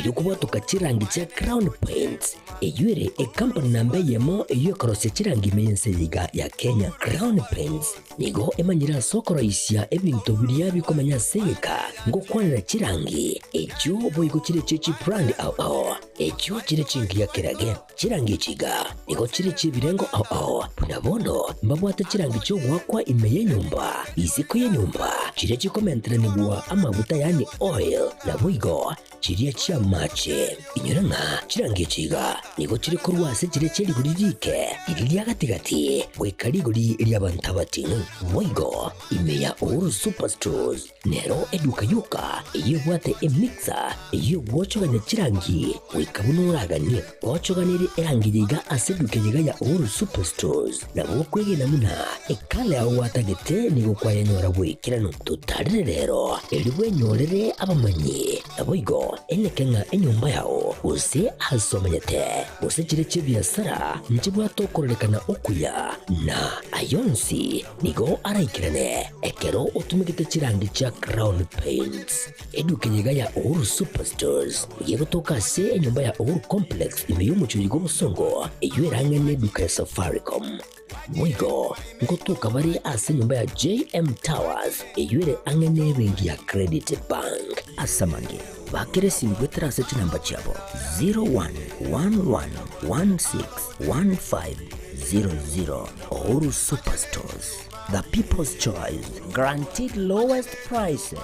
Erio kobwatoka chirangi chia Crown Paints, eywo ere ekampani namba eyemo eywo ekorosia chirangi ime y'ense eye iga ya Kenya. Crown Paints nigo emanyire ase okoroisia ebinto biria bikomenya ase egeka ngokwanera chirangi echio boigo chire echio chibrand ao ao echio chire chingiya kerage. Chirangi echi iga nigo chire chi'ebirengo ao ao buna bono mbabwate chirangi chi'ogoakwa ime y'enyomba, isiko y'enyomba, chiria chikomenteranigwa amaguta yaani oil, naboigo chiria chi'amache. Inyora ng'a chirangi echi iga nigo chire korwa ase chiria chie rigori riike, riria ria gati-gati, goika rigori ri'abanto abating'u. Boigo ime ya Uhuru Superstores nero eduka yoka eyio ebwate emixer eyio egwochogania chirangi goika buna oraganie. Gwochoganirie erangi eye iga ase eduka eye iga ya Uhuru Superstores, nabo okwegena buna ekala yao gwatagete nigo kwayenyora boikeranu. Totarire rero erio bwenyorere abamanyi, naboigo eneke ng'a enyomba yao, gose aase omenyete, gose chire chi'ebiasara nchibwate okororekana okuya, na ay'onsi nigo araikerane ekero otumegete chirangi chia Crown Paints. Eduka eye iga ya Uhuru Superstores nigo egotoka ase enyomba ya Uhuru Complex ime y'omochie oyo bw'obosongo, eyio erang'e neduka ya Safaricom. Boigo ngotoka bare ase enyomba ya JM Towers eyio ere ang'e nebenki ya Credit Bank. Ase amange, bakera esimi goetera ase chinamba chiabo 0111161500. Uhuru Superstores, the people's choice, guaranteed lowest prices.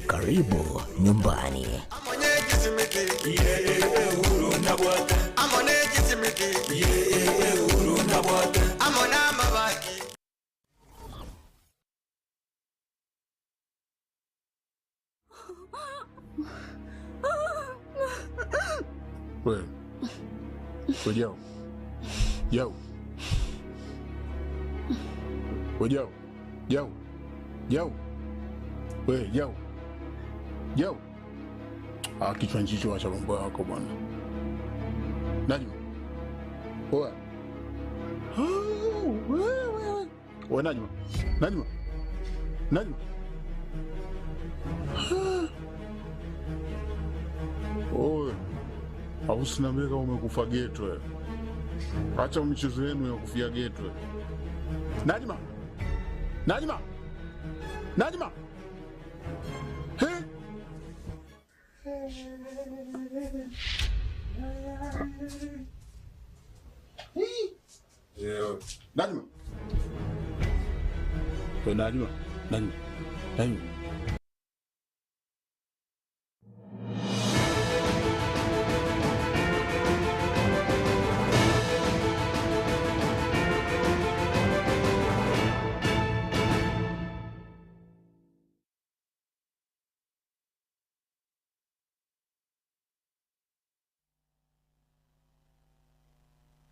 Karibu nyumbani. We. We Jau. Jau. We Jau. Jau. Jau. We Jau. Jau. Ah, kichwa nchicho acha mambo yako bwana. Najma. Oa. Oh, wewe. We Najma. Najma. Najma. Oe. Au usiniambie kama umekufa geto wewe. Acha michezo yenu ya kufia geto. Najma. Najma. Najma. He? Najma. We Najma. Najma. Najma.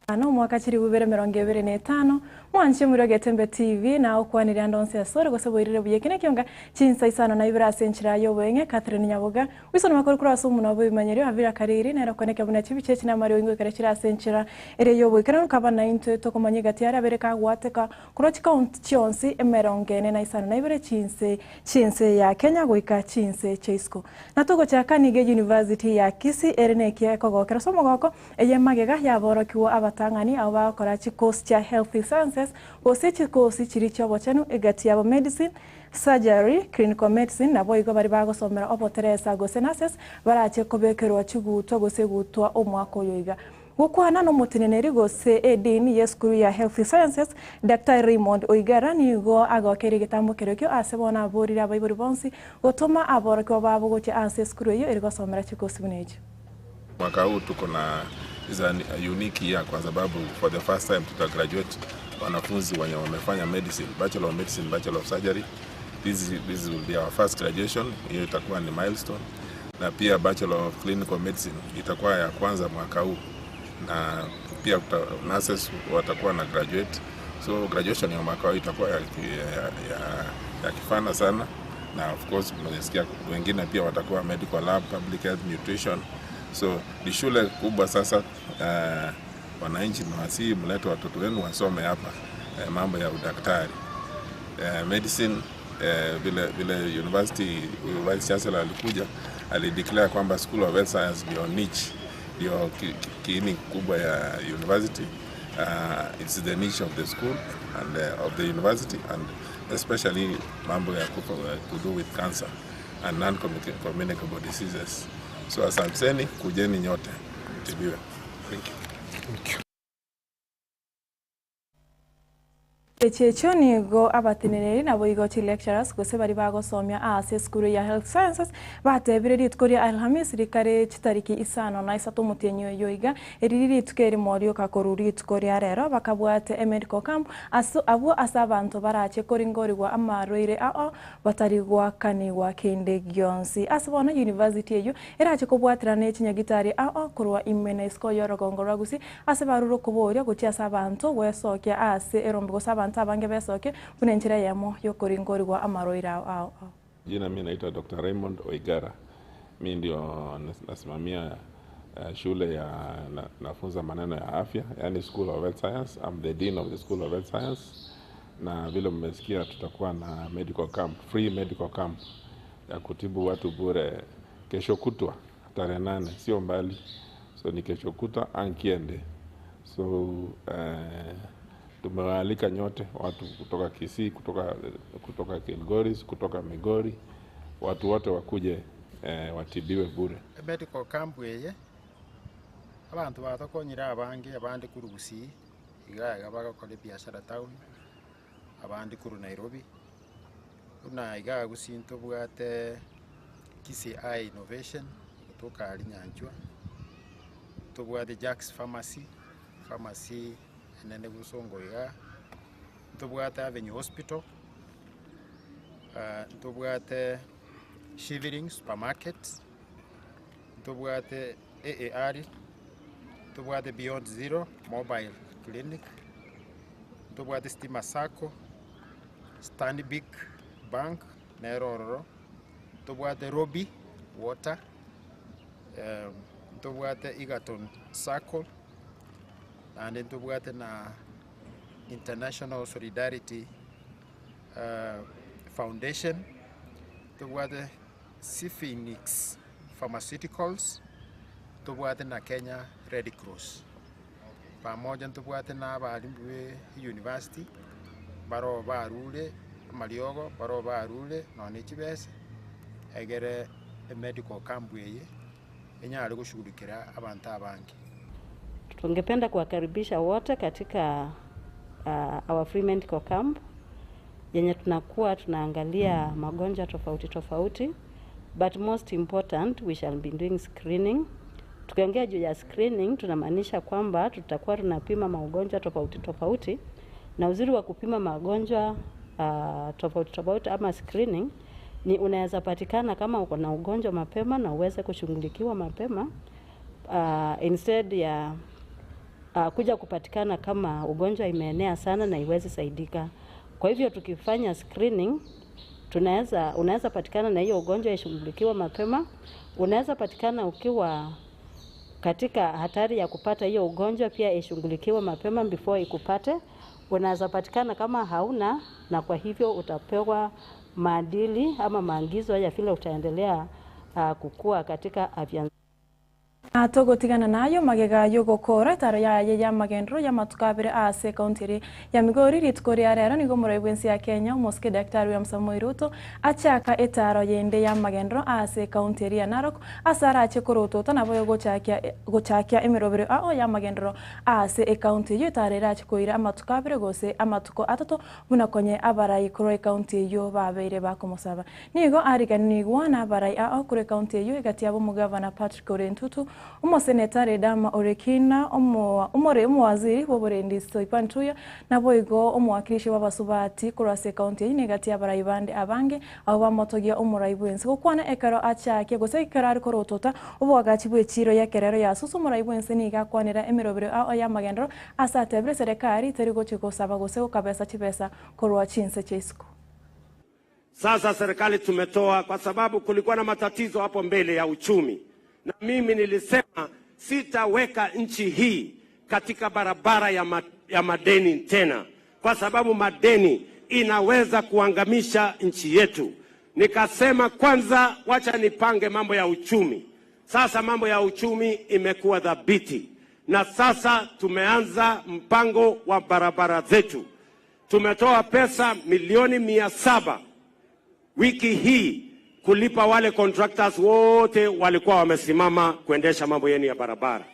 Ano mwaka chiri bubere 2025 mwanche muri Getembe TV na okwanire andonse asore gose boirire buye kine kyonga chinsa isano na ibira asenchira yo bwenge Catherine Nyaboga wiso makuru kuri aso muno bimanyere avira kariri na rakoneke buna chibiche china mari wingo kare asenchira ere yo bwekera rukaba na intwe tokomanye gati arabereka gwateka kurochi count chionsi emerongene na isano na ibere chinse chinse ya Kenya goika chinse Cheisco na tugo chakanige University ya Kisii ere kogokera somo goko eye magega yaborokiwa abatangani abo bakora chikosi cha health sciences gose chikosi chiri chobochenu egati yabo medicine surgery clinical medicine nabo igo bari bagosomera oboteresa gose nurses barache kobekerwa chigutwa gose gutwa omwako yoiga gukwana no mutineneri gose edini ye school ya health sciences Dr. Raymond Oigara nigo agokere gitambo kerekyo ase bona aborira abaibori bonsi gotoma aborokwa babo goche ase school eyo eri gosomera chikosi bunejo. Mwaka huu tuko na is a unique year kwa sababu for the first time tuta graduate wanafunzi wenye wamefanya medicine, Bachelor of Medicine, Bachelor of Surgery. This will be our first graduation. Hiyo itakuwa ni milestone. Na pia Bachelor of Clinical Medicine itakuwa ya kwanza mwaka huu. Na pia nurses watakuwa na graduate. So graduation ya mwaka huu itakuwa ya kifana sana. Na of course mmesikia wengine pia watakuwa medical lab, public health, nutrition. So ni shule kubwa sasa. Wananchi nawasihi mlete watoto wenu wasome hapa mambo ya udaktari, medicine. Vile university vice chancellor alikuja Alideclare kwamba School of Health Science ndio niche, ndio kiini kubwa ya university. It's the niche of the school and of the university, and especially mambo ya to do with cancer and non-communicable diseases. So asanteni, kujeni nyote mtibiwe. Thank you. Thank you. Echecho nigo abatenereri nabo igo chi lecturers gose bari bagosomia ase school ya health sciences batebire rituko ria Alhamisi rikare chitariki 53 mutienyo yoiga eriri rituko eri morio kakoru rituko ria rero bakabwate medical camp aso abo asa abantu barache koringorigwa amarwaire ao batari gwakanigwa kende gionsi ase bono university eyo erache kobwatirana echinyagitari ao korwa imena isiko yorogongo rwa Gusii ase baruro koboria gochia ase abantu gwesokia ase erombe gose abantu abange besoke bunenchira yamo yokoringorigwa amarwaire ao. Jina mimi naitwa Dr. Raymond Oigara. Mimi ndio nasimamia shule ya nafunza maneno ya afya, yani School of Health Science. I'm the dean of the School of Health Science. Na vile mmesikia tutakuwa na medical camp, free medical camp ya kutibu watu bure kesho kutwa tarehe 8, sio mbali. So ni kesho kutwa ankiende. So tumewaalika nyote watu kutoka Kisii, kutoka Kilgoris, kutoka Migori, watu wote wakuje watibiwe bure. Medical camp yeye abantu batakonyira abange abandi kuru Gusii iga bagakora biashara town abandi kuru Nairobi una iga Gusii ntobwate Kisii Innovation kutoka Alinyanjwa tobwate Jack's Pharmacy nene gusongo iga ntobwate Avenue Hospital, ntobwate Shivering Supermarket, ntobwate AAR, ntobwate Beyond Zero Mobile Clinic, ntobwate Stima Sacco, Stanbic Bank Nerororo, ntobwate Robi Water, ntobwate Egerton Circle, and ntobwate na International Solidarity Foundation, ntobwate Phoenix Pharmaceuticals, ntobwate na Kenya Red Cross. Pamoja ntobwate na abalimu be university baro barule mariogo baro barule none chibese egere medical camp yeye enyale gushughulikira abantu abangi. Tungependa kuwakaribisha wote katika our free medical camp yenye tunakuwa tunaangalia magonjwa tofauti tofauti, but most important we shall be doing screening. Tukiongea juu ya screening tunamaanisha kwamba tutakuwa tunapima magonjwa tofauti tofauti, na uzuri wa kupima magonjwa tofauti tofauti ama screening ni unaweza patikana kama uko na ugonjwa mapema na uweze kushughulikiwa mapema, instead ya kuja kupatikana kama ugonjwa imeenea sana na iweze saidika. Kwa hivyo tukifanya screening unaweza patikana na hiyo ugonjwa ishughulikiwa mapema, unaweza patikana ukiwa katika hatari ya kupata hiyo ugonjwa pia ishughulikiwa mapema before ikupate. Unaweza patikana kama hauna, na kwa hivyo utapewa maadili ama maagizo ya vile utaendelea kukua katika afya. Togotigana nayo magega yogokora taro ya ya magendro ya matukabire ase county ya Migori rituko ria rero nigo murai bwensi ya Kenya Mosque Daktari William Samoei Ruto achaka etaro yende ya magendro ase county ya Narok asarache korotota nabo gochakia emirobere ao ya magendro ase e county yo tarera chikoira amatukabire gose amatuko atatu munakonye abarai kuro county yo babeire bakomosaba nigo ariganigwa na abarai ao kuro county yo egati abo mugavana Patrick Ole Ntutu omoseneta Ledama Orekina omore omwaziri woborendi Soipan Tuya nabo igo omwakilishi w'abasubati kurase county negati abarai bande abange abo bamotogia omorai bwensi gokwana ekero achake gose ekero ari korotota obwagachi bwechiro ya kerero ya susu omorai bwensi niga kwanira emirobero ao ya magendro asatebire serikali teri gochigosaba gose okabesa chibesa korwa chinse cheisiko. Sasa serikali tumetoa kwa sababu kulikuwa na matatizo hapo mbele ya uchumi. Na mimi nilisema sitaweka nchi hii katika barabara ya madeni tena, kwa sababu madeni inaweza kuangamisha nchi yetu. Nikasema kwanza, wacha nipange mambo ya uchumi. Sasa mambo ya uchumi imekuwa dhabiti, na sasa tumeanza mpango wa barabara zetu. Tumetoa pesa milioni 700 wiki hii kulipa wale contractors wote walikuwa wamesimama kuendesha mambo yenu ya barabara,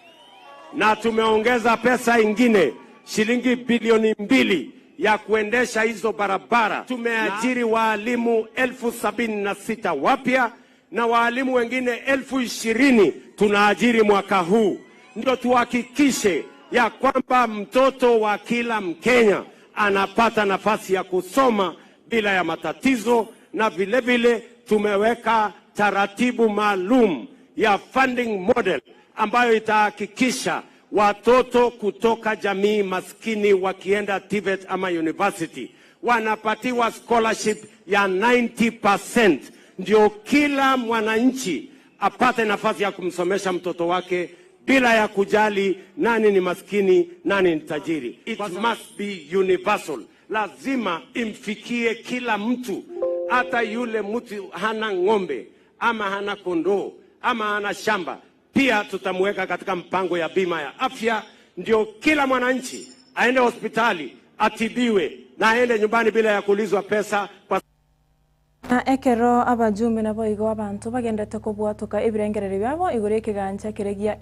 na tumeongeza pesa ingine shilingi bilioni 2 ya kuendesha hizo barabara. Tumeajiri waalimu 76,000 wapya na waalimu wengine 20,000 tunaajiri mwaka huu, ndio tuhakikishe ya kwamba mtoto wa kila Mkenya anapata nafasi ya kusoma bila ya matatizo. Na vile vile tumeweka taratibu maalum ya funding model ambayo itahakikisha watoto kutoka jamii maskini wakienda TVET ama university wanapatiwa scholarship ya 90%, ndio kila mwananchi apate nafasi ya kumsomesha mtoto wake bila ya kujali nani ni maskini, nani ni tajiri. It must be universal. Lazima imfikie kila mtu, hata yule mtu hana ng'ombe ama hana kondoo ama hana shamba. Pia tutamweka katika mpango ya bima ya afya, ndio kila mwananchi aende hospitali atibiwe na aende nyumbani bila ya kuulizwa pesa kwa Na ekero abajumbe nabo igo abantu bagendete kobwatoka ebirengereri byabo igoro ekigancha keregia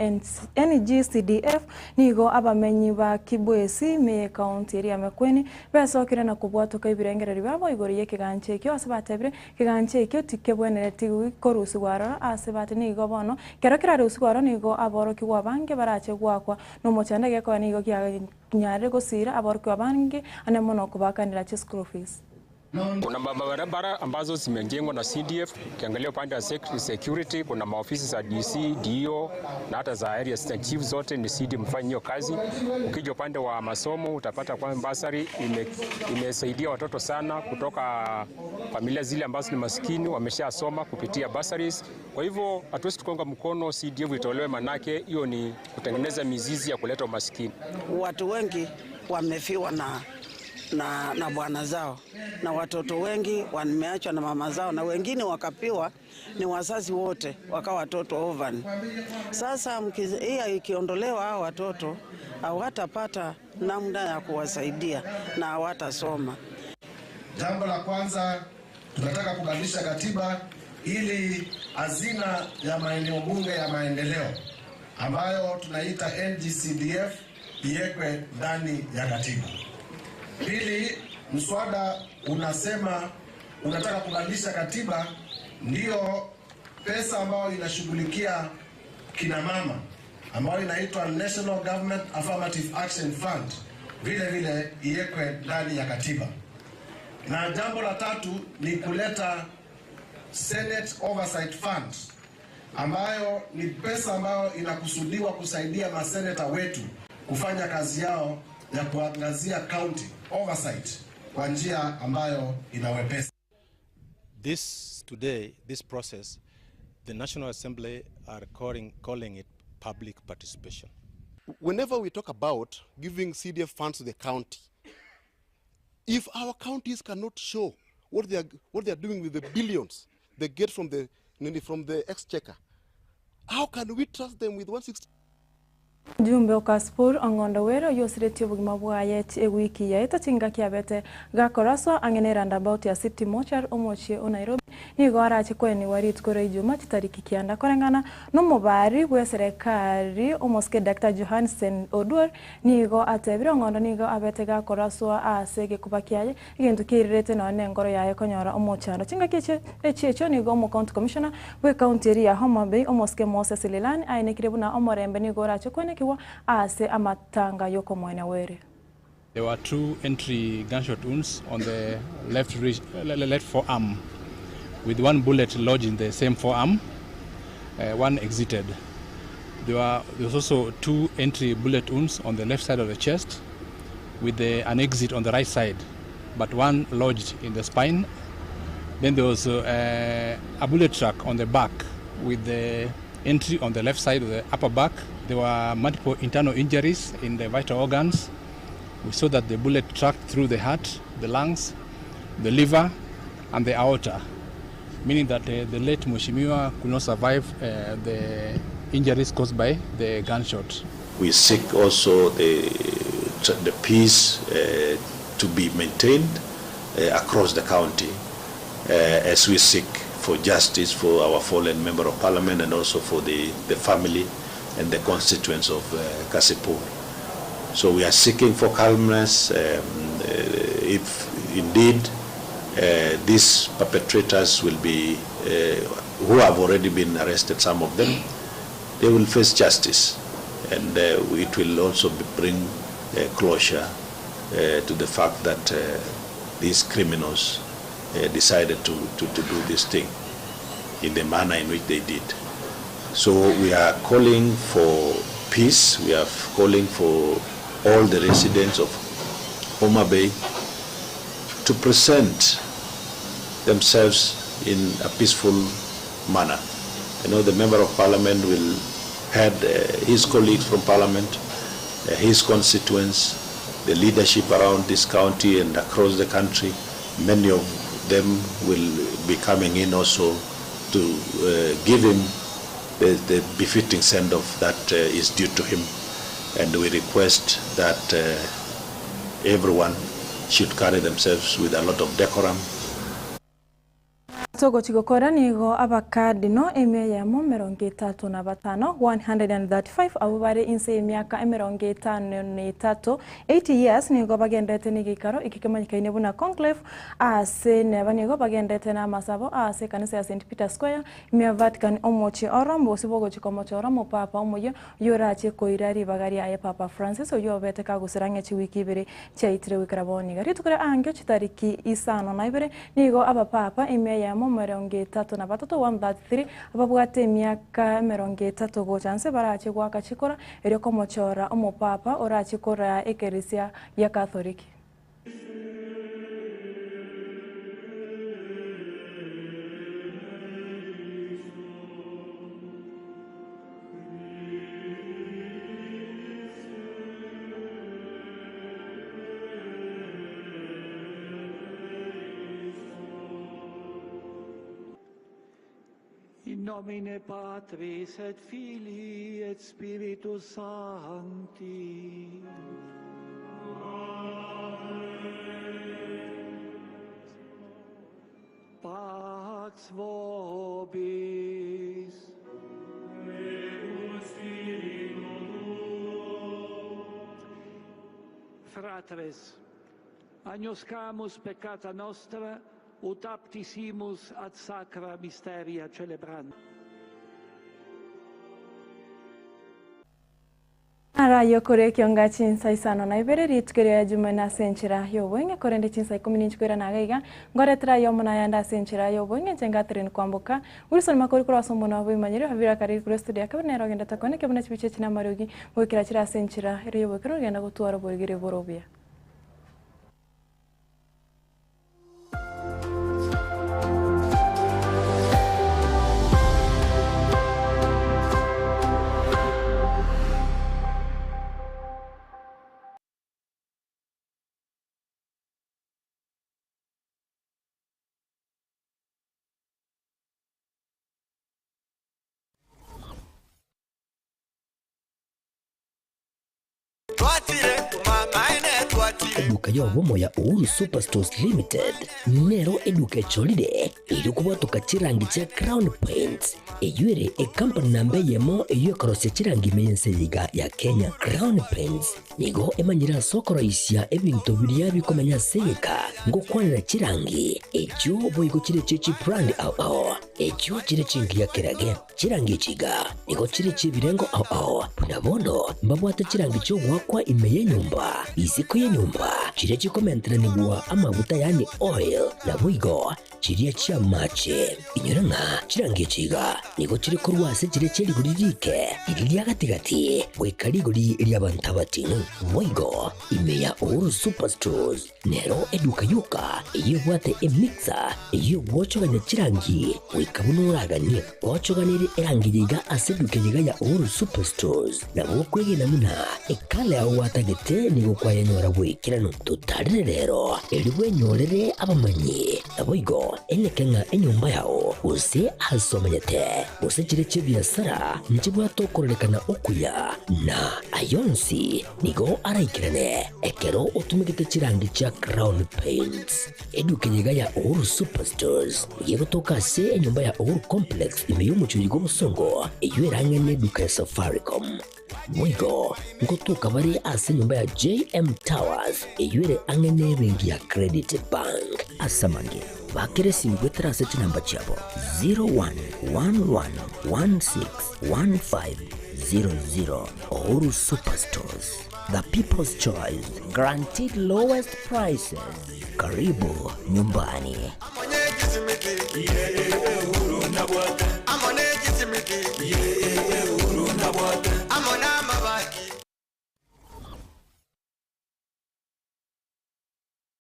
NGCDF nigo abamenyi ba Kibwezi me county area Makueni besokire na kobwatoka ebirengereri byabo igoro yekigancha ekyo ase batebire kigancha ekyo tikebwenereti korusigwa aroro ase bate nigo bono kero kerarusigwa aroro nigo aborokigwa bange barache gwakwa nomochanda gekoa nigo kianyarire gosira aborokigwa bange ane mono kobakanira chi school fees. Kuna barabara ambazo zimejengwa na CDF. Ukiangalia upande wa security, kuna maofisi za DC, DO na hata za area assistant chief, zote ni CDF mfanya hiyo kazi. Ukija upande wa masomo utapata kwamba basari imesaidia watoto sana kutoka familia zile ambazo ni maskini, wameshasoma kupitia bursaries. Kwa hivyo hatuwezi tukaunga mkono CDF itolewe, manake hiyo ni kutengeneza mizizi ya kuleta umaskini. Watu wengi wamefiwa na bwana zao, na watoto wengi wameachwa na mama zao, na wengine wakapiwa ni wazazi wote wakawa watoto orphan. Sasa hii ikiondolewa, hao watoto hawatapata namna ya kuwasaidia na hawatasoma. Jambo la kwanza, tunataka kubadilisha katiba ili hazina ya maeneo bunge ya maendeleo ambayo tunaita NGCDF iwekwe ndani ya katiba. Pili, mswada unasema unataka kubadilisha katiba ndio pesa ambayo inashughulikia kina mama ambayo inaitwa National Government Affirmative Action Fund vile vile iwekwe ndani ya katiba. Na jambo la tatu ni kuleta Senate Oversight Fund ambayo ni pesa ambayo inakusudiwa kusaidia maseneta wetu kufanya kazi yao ya kuangazia county oversight kwa njia ambayo inawepesa. This today, this process, the National Assembly are calling it public participation. Whenever we talk about giving CDF funds to the county, if our counties cannot show what they are doing with the billions they get from the exchequer, how can we trust them with 160? Jumbe okaspur ongondo wero yosiretie obogima bwaye ewiki yaeta chinga kiabete gakoraswa ang'ene roundabout ya City Mochar omochie o Nairobi nigo arache kweniwa rituko ria Ijumaa chitariki kianda koreng'ana nomobari bwa serikali omosike Dr. Johansen Oduor nigo atebire ong'ondo nigo abete gakoraswa ase egekuba kiaye egento kirirete nonye engoro yaye konyora omochando chingaki echi nigo omo county commissioner bwa county area Homa Bay omosike Moses Lilani ainekire buna omorembe nigo orache kwenekiwa ase amatanga yoko mwene were. There were 2 entry gunshot wounds on the left forearm, with 1 bullet lodged in the same forearm, 1 exited. There was also 2 entry bullet wounds on the left side of the chest, with an exit on the right side, but 1 lodged in the spine. Then there was a bullet track on the back, with the entry on the left side of the upper back. There were multiple internal injuries in the vital organs. We saw that the bullet tracked through the heart, the lungs, the liver, and the aorta. meaning that the late Mheshimiwa could not survive the injuries caused by the gunshot. We seek also the peace to be maintained across the county as we seek for justice for our fallen member of parliament and also for the family and the constituents of Kasipul. So we are seeking for calmness. If indeed these perpetrators will be, who have already been arrested, some of them, they will face justice, and it will also bring closure to the fact that these criminals decided to do this thing in the manner in which they did. So we are calling for peace, we are calling for all the residents of Homa Bay to present themselves in a peaceful manner. I know the Member of Parliament will head his colleagues from Parliament, his constituents, the leadership around this county and across the country. Many of them will be coming in also to give him the befitting send-off that is due to him. And we request that everyone should carry themselves with a lot of decorum. Togochigokora nigo abakadino emia mirongo itatu na batano 135 abo bare inse emiaka emirongo itano na etato 80 years nigo bagendete n'igikaro ikikemanyikaine buna conclave ase neba nigo bagendete na amasabo ase kanisa ya St Peter Square imia Vatican omochi orombo osibogochika omochi oromo papa omoyo yorache koira ribaga riaye Papa Francis oyo obete kagosera chiwiki ibere chiaitire gwikara boniga ritukore angio chitariki isano na ibere nigo abapapa emia mirongo itatu na batatu 133 ababwate emiaka mirongo itatu gochanse barache gwaka chikora erio komochora omopapa orachikora ekerisia ya Catholic. In nomine Patris et Filii et Spiritus Sancti. Amen. Pax vobis. Et spiritu tuo. Fratres, agnoscamus peccata nostra, ut aptissimus ad sacra mysteria celebrandi. Arayo kore kionga chinsa isano na ibere ritukere ya juma na senchira yobwenge korende chinsa 10 ninchikwera na gaiga ngoretera yomona yanda senchira yobwenge chenga tren kwamboka Wilson makori kura somo na bimanyire habira kari kuri studio kabone rogenda takone kebona chibiche china marugi gwikira chira senchira ere yobwekero genda gutwara borigire borobia. Eduka yobomo ya Uhuru Superstores Limited nero eduka echolire irikubwatuka chirangi cha Crown Paints eyuere ekampani namba yemo eyekorosia chirangi mense yiga ya Kenya. Crown Paints nigo emanyira sokoroisia ebintu biria bikomenya seka ngokwanira chirangi echo boigo chire chichi brand ao echo chire chingi ya kerage chirangi chiga nigo chire chibirengo ao bunabono mbabwate chirangi cho gwakwa imeye nyumba isiko ye nyumba chire chikomenteranigwa amabuta yani oil na bwigo chiria chia mache inyoranga chirangi chiga nigo chiri korwase chire chiriguri rike iri gatigati gwikariguri rya batinu bwigo imeya Uhuru Superstores nero eduka yuka eyebwate emixer eyegwochoganya chirangi wikabunuraganie wochoganire erangi yiga ase eduka yiga ya Uhuru Superstores nabo kwegena muna ekale aho watagete nigo kwayenyora bwikirano tutarire rero eri bwenyorere abamanyi nabo igo Boigo eneke ng'a enyomba yao gose ase omanyete gose chire chia ebiasara nchibwate okorerekana okuya na ayonsi nigo araikerane ekero otumegete chirangi chia Crown Paints. Eduka eyeiga ya Uhuru Superstores yegotoka ase enyomba ya Uhuru Complex ime y'omochori gwa obosongo eywo erang'ene eduka ya Safaricom. Boigo ngotoka bare ase enyomba ya JM Towers eywo ere ang'e na ebenki ya Credit Bank. Ase amange bakere esimi goetera ase chinamba chiabo 0111161500. Uhuru Superstores, the people's choice, guaranteed lowest prices. Karibu nyumbani.